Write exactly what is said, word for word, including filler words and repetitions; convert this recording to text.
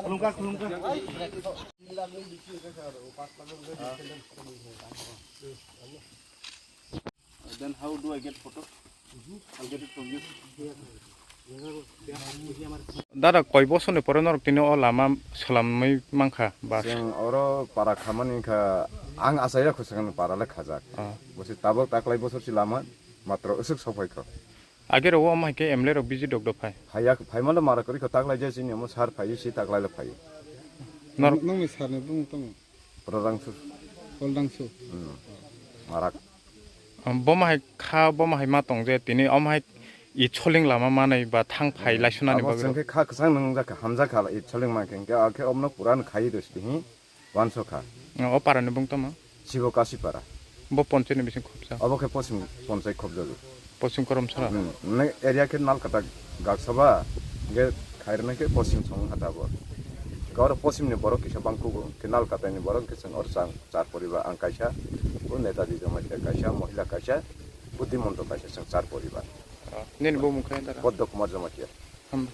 Khulumkha, khulumkha. Then how do I get photo? I'll get it from you. Dada, koi bosor ni pore norok tini o lama swlamwi mankha ba? Chwng oro para khamani kha, ang achaia khosakni para le khajak. Ah. Bosi tabok taklai bosor si lama matro usuk sophai kho. Age ro o mai khe M L A rok busy dok dok phai. Phaiya, phaimano mara kwrwi kho, taklai je chini omo sar phaiwi si taklai le phaiwi. Nor- Nongni sir ni bumung tamo? Prorangsu. Prorangsu. Hmm. Marak. Bo mahai kha, bo mahai ma tong je tini o mahai i choling lama manai ba thang phai laisunani abo bagwi chwng rok. Khe kha kwchang nung jakha, hamjakha i choling ma khe, khe, khe omno puran khai dos tini. Wansokha. O para ni bung tamo? Sibo Kasipara. Bo ponchai ni bising khopsa. Obo khe posim ponchai khopjago. Posim Koromsara. Hmm. Nai area khe Nalkata Gaksaba, ge khairna khe posim song hata bo. Khe oro posim ni borok kisa bangkugo, khe Nalkata ni borok khe chwng oro chang char poribar ang kaisa, o Netaji Jamatia kaisa, Mohila kaisa, Buddhimonto kaisa chwng char poribar. Nini bumung khe dara? Poddo Kumar Jamatia. Hamba.